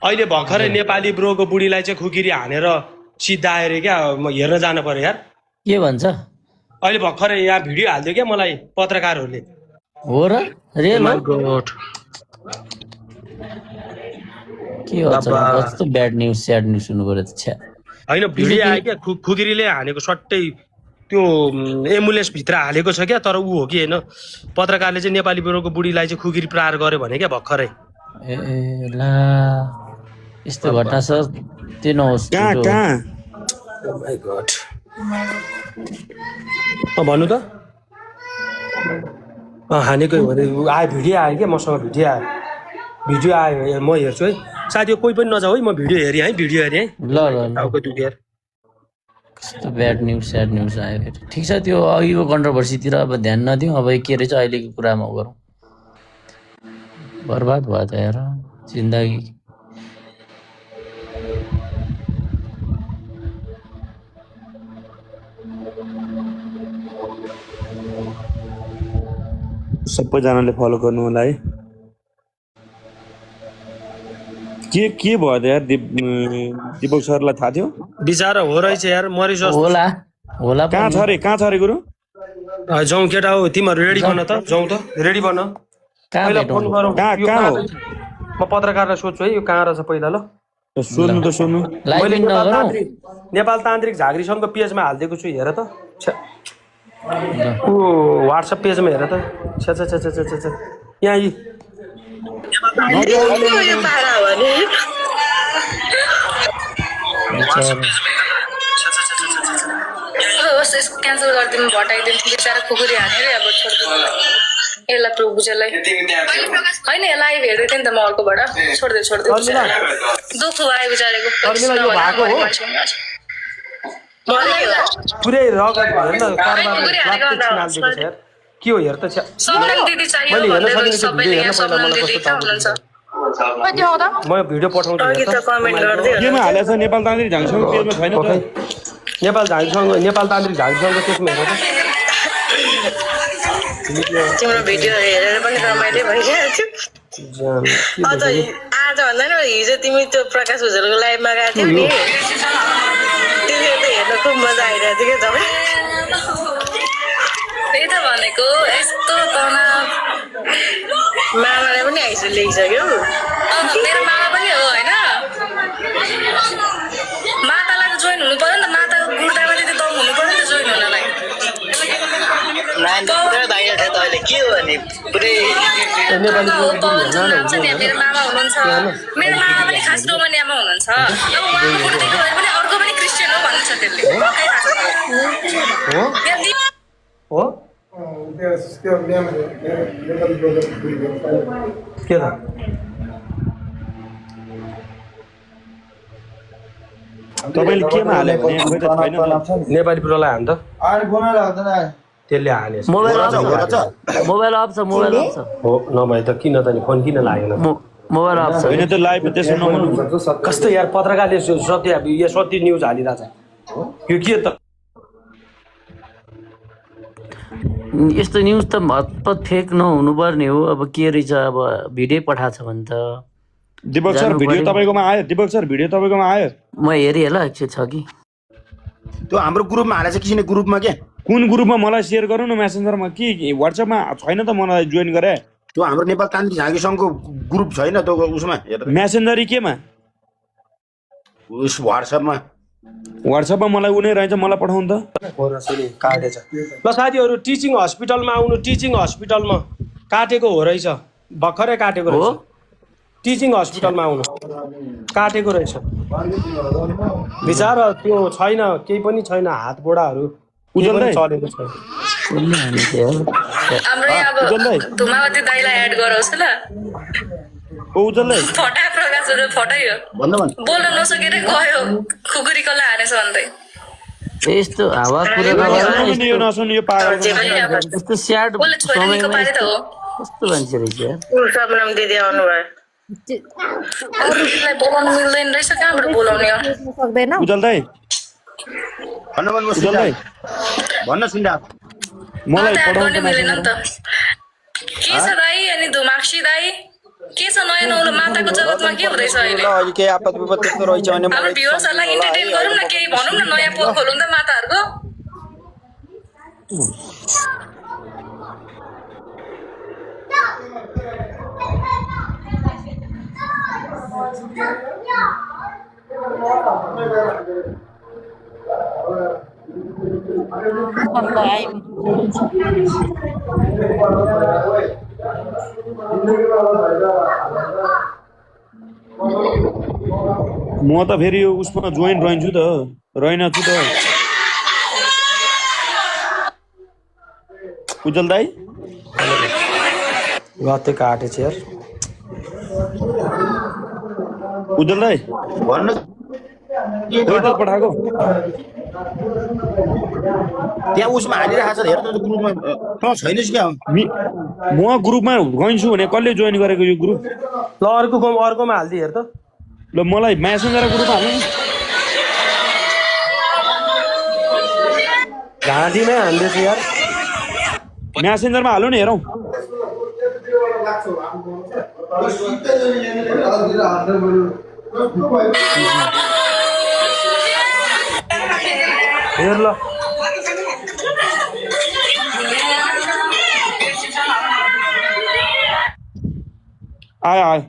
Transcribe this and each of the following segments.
अहिले भर्खरै नेपाली ब्रोको बुढीलाई चाहिँ खुकिरी हानेर सिद्धाएर क्या हेर्न जानु पर्यो यार। के भन्छ? अहिले भर्खरै यहाँ भिडियो हाल्दियो क्या मलाई पत्रकारहरूले। हो र? रियल हो? के हो कस्तो ब्याड न्युज स्याड न्युज सुन्नु पर्यो त छ्या। होइन भिडियो आयो क्या खुकिरीले हानेको सट्टै त्यो एम्बुलेन्स भित्र हालेको छ क्या। तर ऊ हो कि होइन पत्रकारले चाहिँ नेपाली ब्रोको बुढीलाई चाहिँ खुकिरी प्रहार गर्यो भने क्या भर्खरै। ए ला यस्तो घटना छ त्यो नहोस्। Oh my God। भन्नु त हानेकै हो भने आयो भिडियो आयो क्या मसँग भिडियो आयो म हेर्छु है। साथी कोही पनि नजाऊ है म भिडियो हेरेँ है ल कस्तो ब्याड न्युज स्याड न्युज आयो फेरि। ठिक छ त्यो अघिको कन्ट्रोभर्सीतिर अब ध्यान नदिउँ। अब के रहेछ अहिलेको कुरामा गरौँ। बर्बाद भयो त यार जिन्दगी। सबैजनाले फलो गर्नु होला है। के भयो त यार दिपक सरलाई थाहा थियो? बिचारा हो रहेछ यार मरिस होला कहाँ छ रे गुरु? जाउँ केटा हो तिमीहरू रेडी बन त जाउँ त रेडी बन। पहिला फोन गरौँ। कहाँ हो? म पत्रकारलाई सोध्छु है यो कहाँ रहेछ पहिला। ल सोध्नु मैले नेपाल तान्त्रिक झाँक्रीसँगको पेजमा हालिदिएको छु हेर त। ऊ व्हाट्सएप पेजमा हेर त। यहाँ क्यान्सल गरिदिनु हटाइदिनु बिचारा खुकुरी हानेर अब छोडिदिनु यसलाई प्रभुजलाई होइन लाइभ हेर्दै थिएँ नि त म अर्कोबाट छोडिदियो दुःख भयो बिचारेको पुरै रगत हेर्न के हो हेर त दिदी चाहियो म भिडियो पठाउँछु केमा हालेछ? नेपाल तान्त्रिक झाँक्रीसँगको पेजमा छैन त? नेपाल तान्त्रिक झाँक्रीसँगको पेजमा हेर त। तिम्रो भिडियो हेरेर पनि रमाइलो भइरहेको थियो। अझ आज भन्दा नि हिजो तिमी त्यो प्रकाश भुजेलको लाइभमा गएको थियौ नि त्यतिखेर त हेर्न खुब मजा आइरहेको थियो क्या तपाईँ। त्यही त भनेको यस्तो तनाव मामालाई पनि आइसु लेखिसक्यो। मेरो मामा पनि हो होइन मातालाई त जोइन हुनु पर्यो नि त। माताको गुर्दामा त्यति दम हुनु पर्यो नि त जोइन हुनलाई। मेरो मामा हुनुहुन्छ मेरो मामा पनि खास रोमानियामा हुनुहुन्छ। अब उहाँको बुढो देख्यो भने पनि अर्को पनि क्रिस्चियन हो भन्नु छ त्यसले हो के त तपाईँले केमा हाले भने नेपाली प्रोलाई हान त त्यसले हालेछ। मोबाइल अफ छ हो नभए त किन त नि फोन किन लागेन? मोबाइल अफ छ होइन त्यो लाइभ त्यसो नभन्नु। कस्तो यार पत्रकारले सत्य न्युज हालिरहेछ यो के त? यस्तो न्युज त हतपत फेक नहुनु पर्ने हो। अब के रहेछ अब भिडियो पठाएको छ भने त दिपक सर भिडियो तपाईँकोमा आयो? दिपक सर भिडियो तपाईँकोमा आयो? म हेरेँ होला एकछिन छ कि त्यो हाम्रो ग्रुपमा हालेछ किसिने ग्रुपमा के? कुन ग्रुपमा मलाई सेयर गर्नु न मेसेन्जरमा कि व्हाट्सएपमा छैन त मलाई जोइन गरे। त्यो हाम्रो नेपाल तान्त्रिक झाँक्री सङ्घको ग्रुप छैन त्यो उसमा मेसेन्जरी केमा? उस व्हाट्सएपमा मलाई उनी रहेछ मलाई पठाउनु त। काटेछ ल साथीहरू टिचिङ हस्पिटलमा आउनु। टिचिङ हस्पिटलमा काटेको हो रहेछ भर्खरै काटेको रहेछ। टिचिङ हस्पिटलमा आउनु काटेको रहेछ बिचारा त्यो छैन केही पनि छैन हात गोडाहरू चलेको छैन। हाम्रो यहाँ अब धुमावती दाइलाई एड गराउँछ ल फटा प्रकाशहरू फटाइयो बोल्न नसकेर गयो खुकुरी कसलाई हानेछ भन्दै यस्तो हावा कुरा यस्तो स्याड समयमा कस्तो मान्छे रहेछ सबनाम दिदी आउनु भयो। बोलाउनु मिल्दैन रहेछ कहाँबाट बोलाउने हो उजल दाइ भन्न सुन्दा मलाई मिलेन नि त के छ दाइ अनि धुमाक्षी दाइ के छ नयाँ नौलो माताको जगतमा के हुँदैछ अहिले ल अहिले केही आपद विपद त्यस्तो रहेछ भने हाम्रो भ्युअर्सहरूलाई इन्टरटेन गरौँ न केही भनौँ न नयाँ पोल खोलौँ त माताहरूको म त फेरि यो उसमा जोइन रहन्छु त रहेनछु त उज्जवल दाइ गते काटेछ यार उज्जवल दाइ भन्नु खोइ त पठाएको त्यहाँ उसमा हालिरहेको छ हेर त ग्रुपमा छैनस् क्या म ग्रुपमा गइन्छु भने कसले जोइन गरेको यो ग्रुप ल अर्कोमा हाल्दि हेर त ल मलाई म्यासेन्जर ग्रुपमा हाल्नु घाँटीमै हान्दैछ यार म्यासेन्जरमा हाल्नु नि हेरौँ हेर ल आयो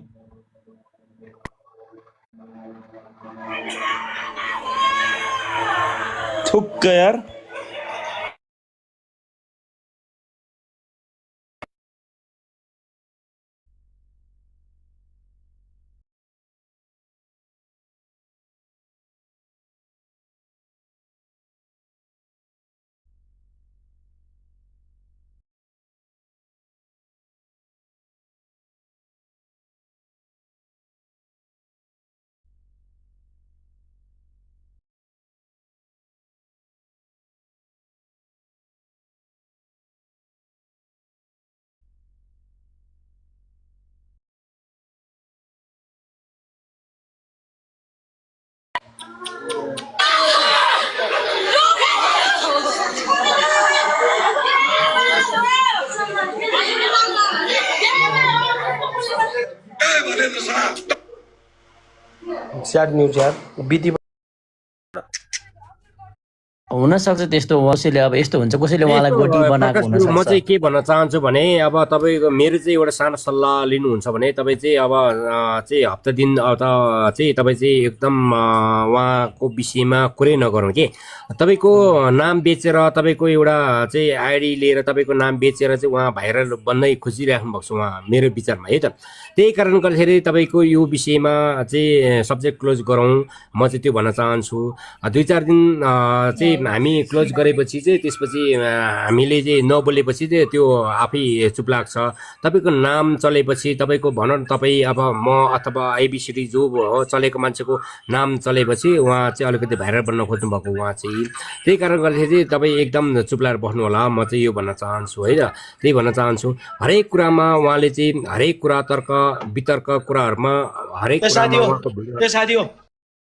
थुक्क यार स्याड न्युज यार बिति हुनसक्छ त्यस्तो कसैले अब यस्तो हुन्छ कसैले उहाँलाई गोटी बनाएको म हुनसक्छ चाहिँ के भन्न चाहन्छु भने अब तपाईँको मेरो चाहिँ एउटा सानो सल्लाह लिनुहुन्छ भने तपाईँ चाहिँ अब चाहिँ हप्ता दिन चाहिँ तपाईँ चाहिँ एकदम उहाँको विषयमा कुरै नगरौँ कि तपाईँको नाम बेचेर तपाईँको एउटा चाहिँ आइडी लिएर तपाईँको नाम बेचेर चाहिँ उहाँ भाइरल बन्नै खोजिराख्नु भएको छ उहाँ मेरो विचारमा है त त्यही कारण गर्दाखेरि तपाईँको यो विषयमा चाहिँ सब्जेक्ट क्लोज गरौँ म चाहिँ त्यो भन्न चाहन्छु 2-4 दिन चाहिँ हामी क्लोज गरेपछि चाहिँ त्यसपछि हामीले चाहिँ नबोलेपछि चाहिँ त्यो आफै चुप लाग्छ तपाईँको नाम चलेपछि तपाईँको भनौँ तपाईँ अब म अथवा एबिसिडी जो हो चलेको मान्छेको नाम चलेपछि उहाँ चाहिँ अलिकति भाइरल बन्न खोज्नु भएको उहाँ चाहिँ त्यही कारण गर्दाखेरि चाहिँ तपाईँ एकदम चुप लागेर बस्नु होला म चाहिँ यो भन्न चाहन्छु है त त्यही भन्न चाहन्छु हरेक कुरामा उहाँले चाहिँ हरेक कुरा तर्क वितर्क कुराहरूमा हरेक कुरामा साथी हो